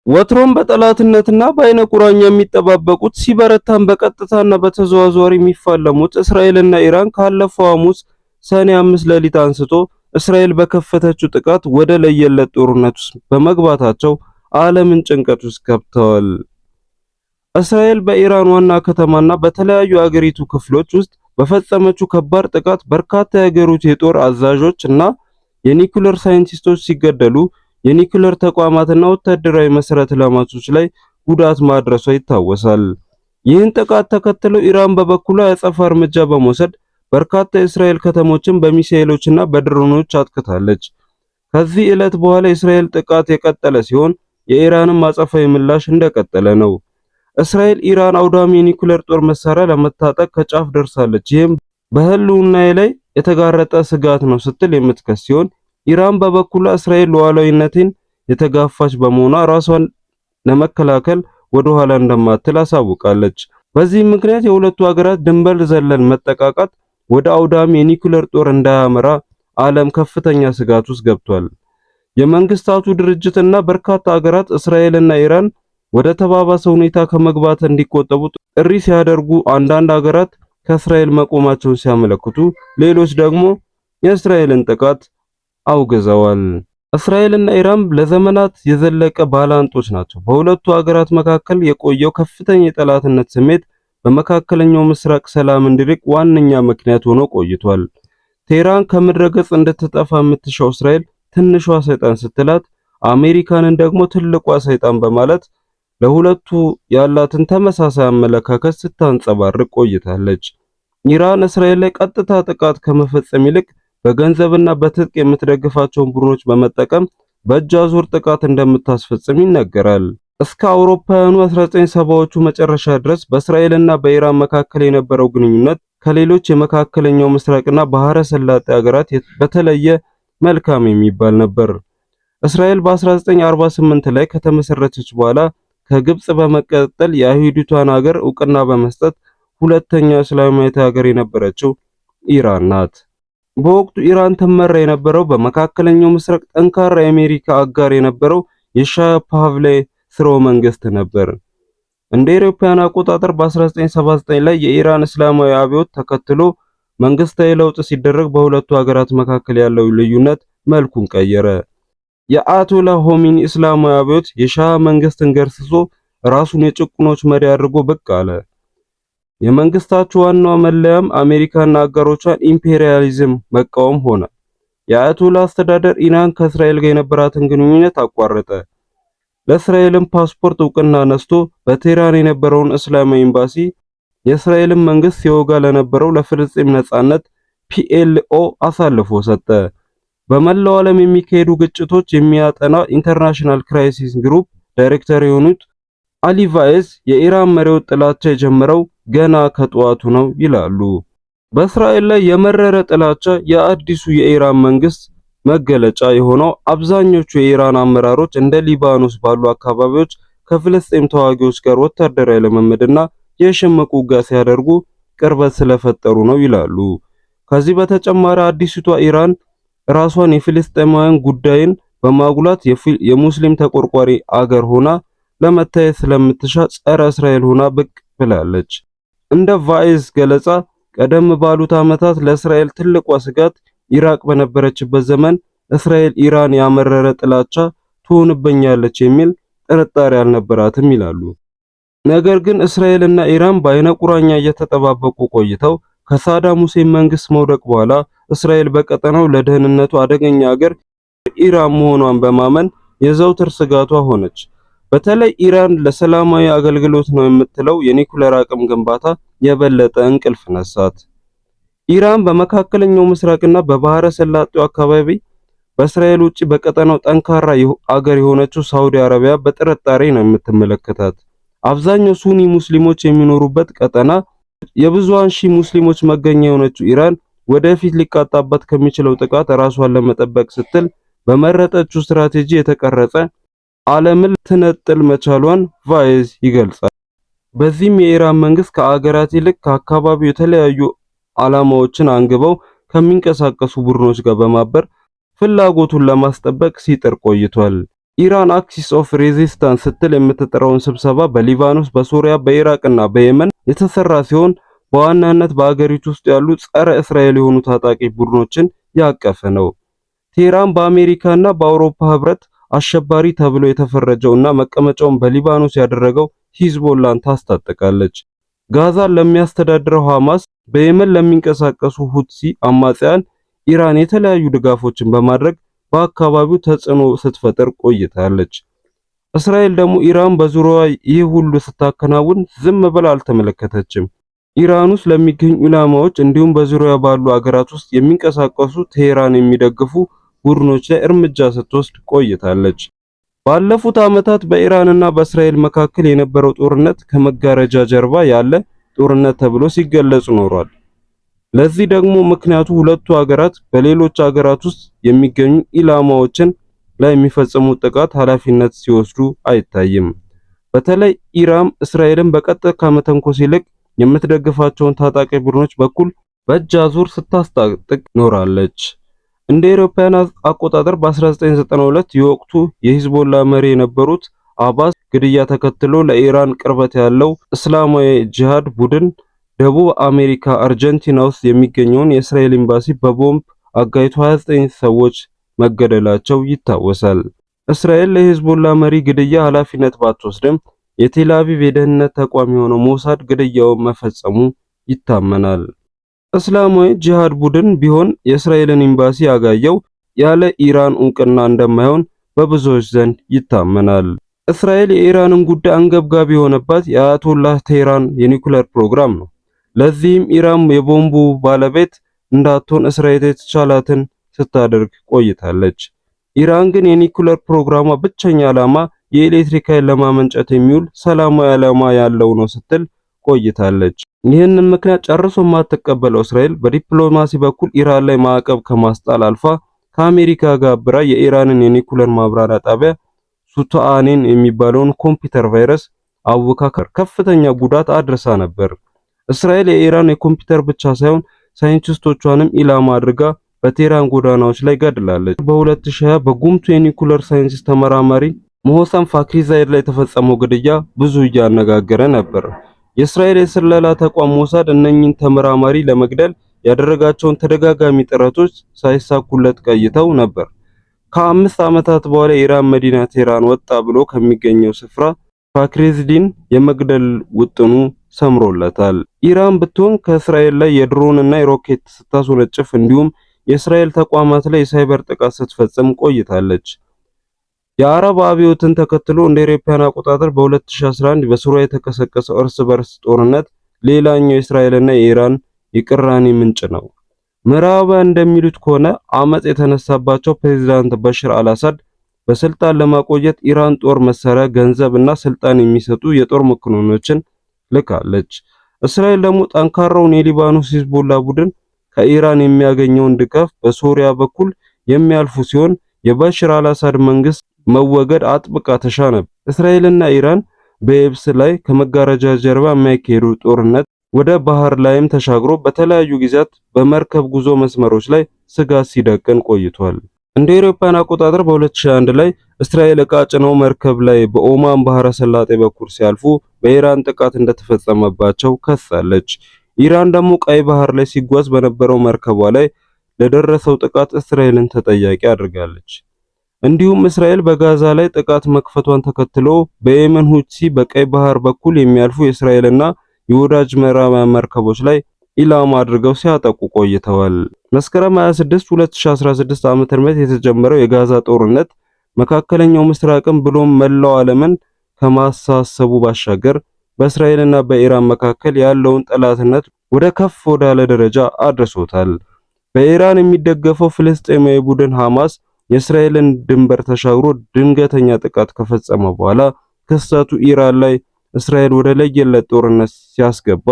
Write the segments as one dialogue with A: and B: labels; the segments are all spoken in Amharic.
A: ወትሮም በጠላትነትና በአይነ ቁራኛ የሚጠባበቁት፣ ሲበረታም በቀጥታና በተዘዋዋሪ የሚፋለሙት እስራኤልና ኢራን ካለፈው ሐሙስ ሰኔ 5 ሌሊት አንስቶ እስራኤል በከፈተችው ጥቃት ወደ ለየለት ጦርነት ውስጥ በመግባታቸው ዓለምን ጭንቀት ውስጥ ገብተዋል። እስራኤል በኢራን ዋና ከተማና በተለያዩ የአገሪቱ ክፍሎች ውስጥ በፈጸመችው ከባድ ጥቃት በርካታ የአገሪቱ የጦር አዛዦች እና የኒኩለር ሳይንቲስቶች ሲገደሉ፣ የኒኩለር ተቋማትና ወታደራዊ መሰረተ ልማቶች ላይ ጉዳት ማድረሷ ይታወሳል። ይህን ጥቃት ተከትሎ ኢራን በበኩሏ የአጸፋ እርምጃ በመውሰድ በርካታ የእስራኤል ከተሞችን በሚሳኤሎችና በድሮኖች አጥቅታለች። ከዚህ ዕለት በኋላ የእስራኤል ጥቃት የቀጠለ ሲሆን የኢራንም አጸፋዊ ምላሽ እንደቀጠለ ነው። እስራኤል ኢራን አውዳሚ የኒኩለር ጦር መሳሪያ ለመታጠቅ ከጫፍ ደርሳለች፣ ይህም በህልውናዬ ላይ የተጋረጠ ስጋት ነው ስትል የምትከስ ሲሆን፣ ኢራን በበኩሏ እስራኤል ሉዓላዊነቴን የተጋፋች በመሆኗ ራሷን ለመከላከል ወደ ኋላ እንደማትል አሳውቃለች። በዚህም ምክንያት የሁለቱ ሀገራት ድንበር ዘለል መጠቃቃት ወደ አውዳሚ የኒኩለር ጦር እንዳያመራ ዓለም ከፍተኛ ስጋት ውስጥ ገብቷል። የመንግስታቱ ድርጅት እና በርካታ ሀገራት እስራኤልና ኢራን ወደ ተባባሰ ሁኔታ ከመግባት እንዲቆጠቡ ጥሪ ሲያደርጉ፣ አንዳንድ ሀገራት ከእስራኤል መቆማቸውን ሲያመለክቱ፣ ሌሎች ደግሞ የእስራኤልን ጥቃት አውግዘዋል። እስራኤልና ኢራን ለዘመናት የዘለቀ ባላንጦች ናቸው። በሁለቱ ሀገራት መካከል የቆየው ከፍተኛ የጠላትነት ስሜት በመካከለኛው ምስራቅ ሰላም እንዲርቅ ዋነኛ ምክንያት ሆኖ ቆይቷል። ቴህራን ከምድረ ገጽ እንድትጠፋ የምትሻው እስራኤል ትንሿ ሰይጣን ስትላት፣ አሜሪካንን ደግሞ ትልቋ ሰይጣን በማለት ለሁለቱ ያላትን ተመሳሳይ አመለካከት ስታንጸባርቅ ቆይታለች። ኢራን እስራኤል ላይ ቀጥታ ጥቃት ከመፈጸም ይልቅ በገንዘብና በትጥቅ የምትደግፋቸውን ቡድኖች በመጠቀም በእጅ አዙር ጥቃት እንደምታስፈጽም ይነገራል። እስከ አውሮፓውያኑ 1970ዎቹ መጨረሻ ድረስ በእስራኤልና በኢራን መካከል የነበረው ግንኙነት ከሌሎች የመካከለኛው ምስራቅና ባህረ ሰላጤ ሀገራት በተለየ መልካም የሚባል ነበር። እስራኤል በ1948 ላይ ከተመሰረተች በኋላ ከግብጽ በመቀጠል የአይሁዲቷን ሀገር እውቅና በመስጠት ሁለተኛ እስላማዊት ሀገር የነበረችው ኢራን ናት። በወቅቱ ኢራን ትመራ የነበረው በመካከለኛው ምስራቅ ጠንካራ የአሜሪካ አጋር የነበረው የሻህ ፓህላቪ ስርወ መንግስት ነበር። እንደ አውሮፓውያን አቆጣጠር በ1979 ላይ የኢራን እስላማዊ አብዮት ተከትሎ መንግስታዊ ለውጥ ሲደረግ በሁለቱ ሀገራት መካከል ያለው ልዩነት መልኩን ቀየረ። የአያቶላ ሆሚኒ እስላማዊ አብዮት የሻህ መንግስትን ገርስሶ ራሱን የጭቁኖች መሪ አድርጎ ብቅ አለ። የመንግስታቸው ዋናው መለያም አሜሪካና አጋሮቿን ኢምፔሪያሊዝም መቃወም ሆነ። የአያቶላ አስተዳደር ኢራን ከእስራኤል ጋር የነበራትን ግንኙነት አቋረጠ። ለእስራኤልም ፓስፖርት እውቅና ነስቶ በቴህራን የነበረውን እስላማዊ ኤምባሲ የእስራኤልን መንግስት ሲወጋ ለነበረው ለፍልስጤም ነጻነት ፒኤልኦ አሳልፎ ሰጠ። በመላው ዓለም የሚካሄዱ ግጭቶች የሚያጠና ኢንተርናሽናል ክራይሲስ ግሩፕ ዳይሬክተር የሆኑት አሊ ቫይዝ የኢራን መሪዎች ጥላቻ የጀመረው ገና ከጠዋቱ ነው ይላሉ። በእስራኤል ላይ የመረረ ጥላቻ የአዲሱ የኢራን መንግስት መገለጫ የሆነው አብዛኞቹ የኢራን አመራሮች እንደ ሊባኖስ ባሉ አካባቢዎች ከፍልስጤም ተዋጊዎች ጋር ወታደራዊ ልምምድና የሽምቅ ውጊያ ሲያደርጉ ቅርበት ስለፈጠሩ ነው ይላሉ። ከዚህ በተጨማሪ አዲሲቷ ኢራን ራሷን የፍልስጤማውያን ጉዳይን በማጉላት የሙስሊም ተቆርቋሪ አገር ሆና ለመታየት ስለምትሻ ጸረ እስራኤል ሆና ብቅ ብላለች። እንደ ቫይዝ ገለጻ ቀደም ባሉት ዓመታት ለእስራኤል ትልቋ ስጋት ኢራቅ በነበረችበት ዘመን እስራኤል ኢራን ያመረረ ጥላቻ ትሆንብኛለች የሚል ጥርጣሬ አልነበራትም ይላሉ። ነገር ግን እስራኤል እና ኢራን በአይነ ቁራኛ እየተጠባበቁ ቆይተው ከሳዳም ሁሴን መንግስት መውደቅ በኋላ እስራኤል በቀጠናው ለደህንነቱ አደገኛ ሀገር ኢራን መሆኗን በማመን የዘውትር ስጋቷ ሆነች። በተለይ ኢራን ለሰላማዊ አገልግሎት ነው የምትለው የኒኩለር አቅም ግንባታ የበለጠ እንቅልፍ ነሳት። ኢራን በመካከለኛው ምስራቅና በባህረ ሰላጤው አካባቢ በእስራኤል ውጪ በቀጠናው ጠንካራ አገር የሆነችው ሳውዲ አረቢያ በጥርጣሬ ነው የምትመለከታት። አብዛኛው ሱኒ ሙስሊሞች የሚኖሩበት ቀጠና የብዙሃን ሺህ ሙስሊሞች መገኛ የሆነችው ኢራን ወደፊት ሊቃጣባት ከሚችለው ጥቃት ራሷን ለመጠበቅ ስትል በመረጠችው ስትራቴጂ የተቀረጸ ዓለምን ትነጥል መቻሏን ቫይዝ ይገልጻል። በዚህም የኢራን መንግስት ከአገራት ይልቅ ከአካባቢው የተለያዩ ዓላማዎችን አንግበው ከሚንቀሳቀሱ ቡድኖች ጋር በማበር ፍላጎቱን ለማስጠበቅ ሲጥር ቆይቷል። ኢራን Axis of Resistance ስትል የምትጠራውን ስብሰባ በሊባኖስ፣ በሶሪያ፣ በኢራቅና በየመን የተሰራ ሲሆን በዋናነት በአገሪቱ ውስጥ ያሉ ጸረ እስራኤል የሆኑ ታጣቂ ቡድኖችን ያቀፈ ነው። ቴህራን በአሜሪካና በአውሮፓ ህብረት አሸባሪ ተብሎ የተፈረጀውና መቀመጫውን በሊባኖስ ያደረገው ሂዝቦላን ታስታጥቃለች። ጋዛን ለሚያስተዳድረው ሐማስ፣ በየመን ለሚንቀሳቀሱ ሁቲ አማጽያን ኢራን የተለያዩ ድጋፎችን በማድረግ በአካባቢው ተጽዕኖ ስትፈጥር ቆይታለች። እስራኤል ደግሞ ኢራን በዙሪያዋ ይህ ሁሉ ስታከናውን ዝም ብላ አልተመለከተችም። ኢራን ውስጥ ለሚገኙ ኢላማዎች እንዲሁም በዙሪያዋ ባሉ አገራት ውስጥ የሚንቀሳቀሱ ቴህራን የሚደግፉ ቡድኖች ላይ እርምጃ ስትወስድ ቆይታለች። ባለፉት ዓመታት በኢራንና በእስራኤል መካከል የነበረው ጦርነት ከመጋረጃ ጀርባ ያለ ጦርነት ተብሎ ሲገለጽ ኖሯል። ለዚህ ደግሞ ምክንያቱ ሁለቱ ሀገራት በሌሎች ሀገራት ውስጥ የሚገኙ ኢላማዎችን ላይ የሚፈጽሙት ጥቃት ኃላፊነት ሲወስዱ አይታይም። በተለይ ኢራን እስራኤልን በቀጥታ ከመተንኮስ ይልቅ የምትደግፋቸውን ታጣቂ ቡድኖች በኩል በእጅ አዙር ስታስታጥቅ ኖራለች። እንደ አውሮፓውያን አቆጣጠር በ1992 የወቅቱ የሂዝቦላ መሪ የነበሩት አባስ ግድያ ተከትሎ ለኢራን ቅርበት ያለው እስላማዊ ጂሃድ ቡድን ደቡብ አሜሪካ አርጀንቲና ውስጥ የሚገኘውን የእስራኤል ኤምባሲ በቦምብ አጋይቶ 29 ሰዎች መገደላቸው ይታወሳል። እስራኤል ለሂዝቦላ መሪ ግድያ ኃላፊነት ባትወስድም የቴል አቪቭ የደህንነት ተቋም የሆነው ሞሳድ ግድያውን መፈጸሙ ይታመናል። እስላማዊ ጂሃድ ቡድን ቢሆን የእስራኤልን ኤምባሲ ያጋየው ያለ ኢራን ዕውቅና እንደማይሆን በብዙዎች ዘንድ ይታመናል። እስራኤል የኢራንን ጉዳይ አንገብጋቢ የሆነባት የአያቶላህ ቴህራን የኒውክሌር ፕሮግራም ነው። ለዚህም ኢራን የቦምቡ ባለቤት እንዳትሆን እስራኤል የተቻላትን ስታደርግ ቆይታለች። ኢራን ግን የኒውክሌር ፕሮግራሟ ብቸኛ ዓላማ የኤሌክትሪክ ኃይል ለማመንጨት የሚውል ሰላማዊ ዓላማ ያለው ነው ስትል ቆይታለች። ይህንን ምክንያት ጨርሶ የማትቀበለው እስራኤል በዲፕሎማሲ በኩል ኢራን ላይ ማዕቀብ ከማስጣል አልፋ ከአሜሪካ ጋር አብራ የኢራንን የኒውክሌር ማብላሪያ ጣቢያ ሱቱአኔን የሚባለውን ኮምፒውተር ቫይረስ አውካ ከፍተኛ ጉዳት አድርሳ ነበር። እስራኤል የኢራን የኮምፒውተር ብቻ ሳይሆን ሳይንቲስቶቿንም ኢላማ አድርጋ በቴህራን ጎዳናዎች ላይ ገድላለች። በ2020 በጉምቱ የኒውክሌር ሳይንስ ተመራማሪ ሞህሰን ፋክሪዛዴ ላይ የተፈጸመው ግድያ ብዙ እያነጋገረ ነበር። የእስራኤል የስለላ ተቋም ሞሳድ እነኚህን ተመራማሪ ለመግደል ያደረጋቸውን ተደጋጋሚ ጥረቶች ሳይሳኩለት ቆይተው ነበር። ከአምስት ዓመታት በኋላ የኢራን መዲና ቴህራን ወጣ ብሎ ከሚገኘው ስፍራ ፋክሪዛዴን የመግደል ውጥኑ ሰምሮለታል። ኢራን ብትሆን ከእስራኤል ላይ የድሮን እና የሮኬት ስታስወነጭፍ እንዲሁም የእስራኤል ተቋማት ላይ የሳይበር ጥቃት ስትፈጽም ቆይታለች። የአረብ አብዮትን ተከትሎ እንደ አውሮፓውያን አቆጣጠር በ2011 በሱሪያ የተቀሰቀሰው እርስ በርስ ጦርነት ሌላኛው የእስራኤልና የኢራን የቅራኔ ምንጭ ነው። ምዕራባውያን እንደሚሉት ከሆነ አመጽ የተነሳባቸው ፕሬዝዳንት በሽር አልአሳድ በስልጣን ለማቆየት ኢራን ጦር መሳሪያ፣ ገንዘብ እና ስልጣን የሚሰጡ የጦር መኮንኖችን ልካለች። እስራኤል ደግሞ ጠንካራውን የሊባኖስ ሂዝቦላ ቡድን ከኢራን የሚያገኘውን ድጋፍ በሶሪያ በኩል የሚያልፉ ሲሆን የበሽር አልአሳድ መንግስት መወገድ አጥብቃ ተሻ ነበር። እስራኤልና ኢራን በየብስ ላይ ከመጋረጃ ጀርባ የሚያካሂዱ ጦርነት ወደ ባህር ላይም ተሻግሮ በተለያዩ ጊዜያት በመርከብ ጉዞ መስመሮች ላይ ስጋት ሲደቅን ቆይቷል። እንደ አውሮፓውያን አቆጣጠር በ2001 ላይ እስራኤል ዕቃ ጭነው መርከብ ላይ በኦማን ባህረ ሰላጤ በኩል ሲያልፉ በኢራን ጥቃት እንደተፈጸመባቸው ከሳለች። ኢራን ደግሞ ቀይ ባህር ላይ ሲጓዝ በነበረው መርከቧ ላይ ለደረሰው ጥቃት እስራኤልን ተጠያቂ አድርጋለች። እንዲሁም እስራኤል በጋዛ ላይ ጥቃት መክፈቷን ተከትሎ በየመን ሁቲ በቀይ ባህር በኩል የሚያልፉ የእስራኤልና የወዳጅ ምዕራባውያን መርከቦች ላይ ኢላማ አድርገው ሲያጠቁ ቆይተዋል። መስከረም 26 2016 ዓ.ም የተጀመረው የጋዛ ጦርነት መካከለኛው ምስራቅን ብሎም መላው ዓለምን ከማሳሰቡ ባሻገር በእስራኤልና በኢራን መካከል ያለውን ጠላትነት ወደ ከፍ ወዳለ ደረጃ አድርሶታል። በኢራን የሚደገፈው ፍልስጤማዊ ቡድን ሐማስ የእስራኤልን ድንበር ተሻግሮ ድንገተኛ ጥቃት ከፈጸመ በኋላ ክስተቱ ኢራን ላይ እስራኤል ወደ ለየለት ጦርነት ሲያስገባ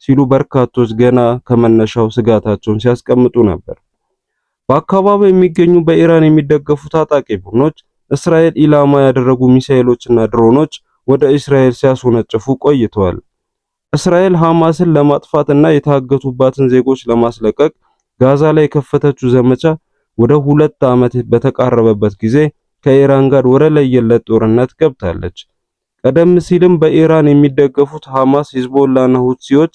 A: ሲሉ በርካቶች ገና ከመነሻው ስጋታቸውን ሲያስቀምጡ ነበር። በአካባቢው የሚገኙ በኢራን የሚደገፉ ታጣቂ ቡድኖች እስራኤል ኢላማ ያደረጉ ሚሳኤሎችና ድሮኖች ወደ እስራኤል ሲያስወነጭፉ ቆይተዋል። እስራኤል ሐማስን ለማጥፋት እና የታገቱባትን ዜጎች ለማስለቀቅ ጋዛ ላይ የከፈተችው ዘመቻ ወደ 2 ዓመት በተቃረበበት ጊዜ ከኢራን ጋር ወደ ለየለት ጦርነት ገብታለች። ቀደም ሲልም በኢራን የሚደገፉት ሐማስ፣ ሂዝቦላና ሁቲዎች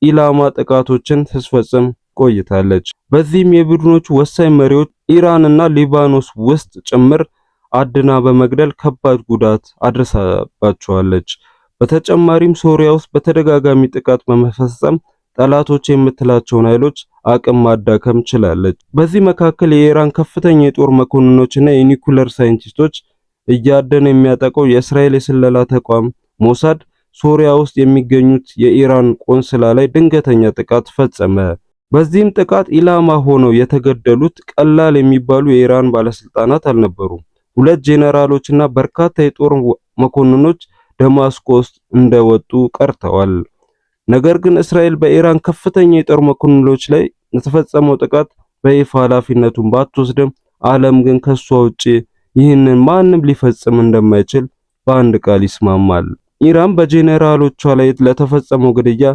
A: ኢላማ ጥቃቶችን ስትፈጽም ቆይታለች። በዚህም የቡድኖቹ ወሳኝ መሪዎች ኢራንና ሊባኖስ ውስጥ ጭምር አድና በመግደል ከባድ ጉዳት አድርሳባቸዋለች። በተጨማሪም ሶሪያ ውስጥ በተደጋጋሚ ጥቃት በመፈጸም ጠላቶች የምትላቸውን ኃይሎች አቅም ማዳከም ችላለች። በዚህ መካከል የኢራን ከፍተኛ የጦር መኮንኖችና የኒኩለር ሳይንቲስቶች እያደነ የሚያጠቀው የእስራኤል የስለላ ተቋም ሞሳድ ሶሪያ ውስጥ የሚገኙት የኢራን ቆንስላ ላይ ድንገተኛ ጥቃት ፈጸመ። በዚህም ጥቃት ኢላማ ሆነው የተገደሉት ቀላል የሚባሉ የኢራን ባለስልጣናት አልነበሩም። ሁለት ጄኔራሎችና በርካታ የጦር መኮንኖች ደማስቆ ውስጥ እንደወጡ ቀርተዋል። ነገር ግን እስራኤል በኢራን ከፍተኛ የጦር መኮንኖች ላይ ለተፈጸመው ጥቃት በይፋ ኃላፊነቱን ባትወስድም ዓለም ግን ከሷ ውጪ ይህንን ማንም ሊፈጽም እንደማይችል በአንድ ቃል ይስማማል። ኢራን በጄኔራሎቿ ላይ ለተፈጸመው ግድያ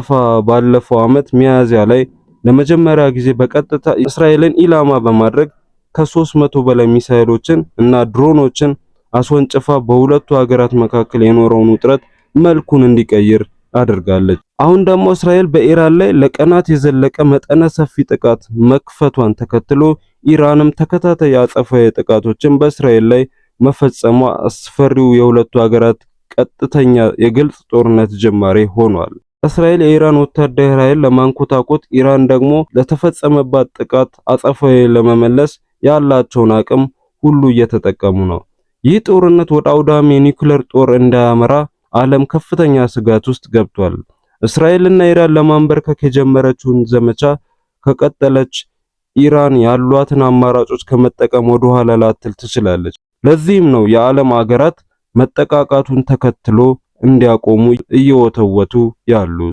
A: ባለፈው ዓመት ሚያዝያ ላይ ለመጀመሪያ ጊዜ በቀጥታ እስራኤልን ኢላማ በማድረግ ከ300 በላይ ሚሳኤሎችን እና ድሮኖችን አስወንጭፋ በሁለቱ ሀገራት መካከል የኖረውን ውጥረት መልኩን እንዲቀይር አድርጋለች። አሁን ደግሞ እስራኤል በኢራን ላይ ለቀናት የዘለቀ መጠነ ሰፊ ጥቃት መክፈቷን ተከትሎ ኢራንም ተከታታይ አጸፋዊ ጥቃቶችን በእስራኤል ላይ መፈጸሟ አስፈሪው የሁለቱ ሀገራት ቀጥተኛ የግልጽ ጦርነት ጅማሬ ሆኗል። እስራኤል የኢራን ወታደራዊ ኃይል ለማንኮታኮት፣ ኢራን ደግሞ ለተፈጸመባት ጥቃት አጸፋዊ ለመመለስ ያላቸውን አቅም ሁሉ እየተጠቀሙ ነው። ይህ ጦርነት ወደ አውዳሚ የኒውክሌር ጦር እንዳያመራ ዓለም ከፍተኛ ስጋት ውስጥ ገብቷል። እስራኤልና ኢራን ለማንበርከክ የጀመረችውን ዘመቻ ከቀጠለች ኢራን ያሏትን አማራጮች ከመጠቀም ወደ ኋላ ላትል ትችላለች። ለዚህም ነው የዓለም አገራት መጠቃቃቱን ተከትሎ እንዲያቆሙ እየወተወቱ ያሉት።